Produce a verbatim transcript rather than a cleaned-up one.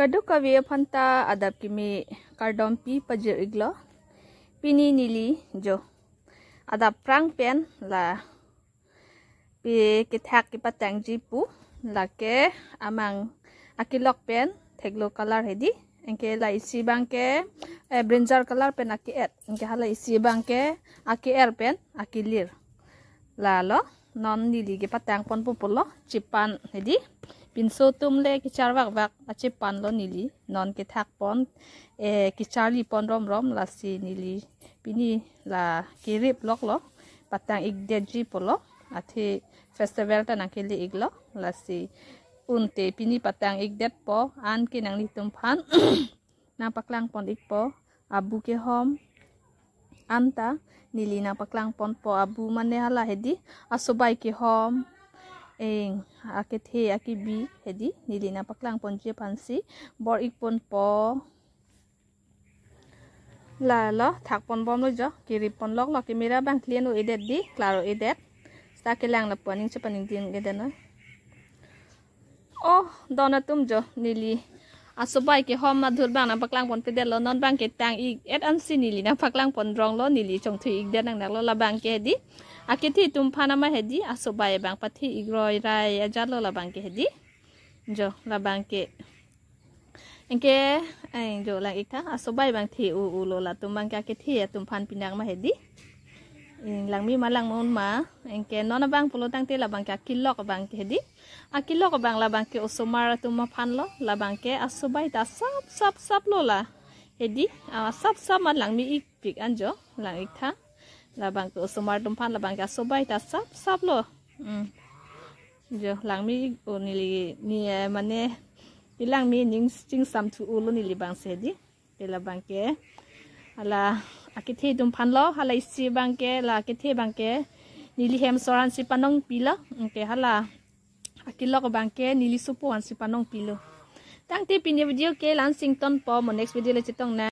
Kadokave aphan ta adap kimi kardom pi pajir iklo. Pini neli jo adap prang pen la pi kethak kepatangji pu, lake amang akilok pen theklo color hedi. Anke la isi abangke, eh, brinjal color pen ake-et. Anke hala isi abangke ake-er pen akelir. Lalo non neli kepatang ponpo pulo, chepan hedi. Pinso atum le kechar vakvak achepan lo neli. Non kethak pon, eh, kecharli pon romrom, lasi neli pini la kerip loklo, patang ikdetji pulo. Athe festival ta nangkele iklo, lasi unte pini patang ikdetpo, anke nanglitum aphan nangpaklang pon ikpo abu kehom. Anta neli nangpaklang ponpo abu mane hala hedi, asobai kehom, eng, akethe akebi hedi, neli nangpaklang ponji aphansi bor ik ponpo. Lalo thak pon bomlo jo, kerip pon loklo, camera abang clean un-edet di, klaro un-edet. Seta kelang lapu aning chepaningding edet na. Oh, don atum jo, neli asobai kehom mathur abang nangpaklang ponpedetlo, non abangke tang ik-et ansi neli nangpaklang pon ronglo, neli chongthui ikdet nangnaklo. Labangke hedi, akethe atum aphan ama hedi, asobai abang pathe ik roi rai ajatlo labangke hedi. Jo, labangke. Anke, eh, jo lang ik tha, asobai abang the u ulo, latum abangke akethe atum aphan pinak ma hedi. Eh, langme ma langme-un ma, anke non abang pulo tangte labangke akilok abangke hedi. Akilok abang labangke osomar atum aphan lo, labangke asobai ta sap sap sap lo la. Hedi, ah, sap sap ma langme ikpik an jo, lang ik tha. Labangke osomar atum aphan labangke asobai ta sap sap lo. Hmm. Jo, langme ik o neli, ni, eh, mane, ilangme ning chingsam thu ulo neli abangsi hedi. Te labangke hala akethe atum aphan lo, hala isi abangke, la akethe abangke neli hem sor ansi panongpilo, anke hala akilok abangke neli sopo ansi panongpilo. Tangte pini video ke la-an si ingtonpo, mo next video le chetong nang.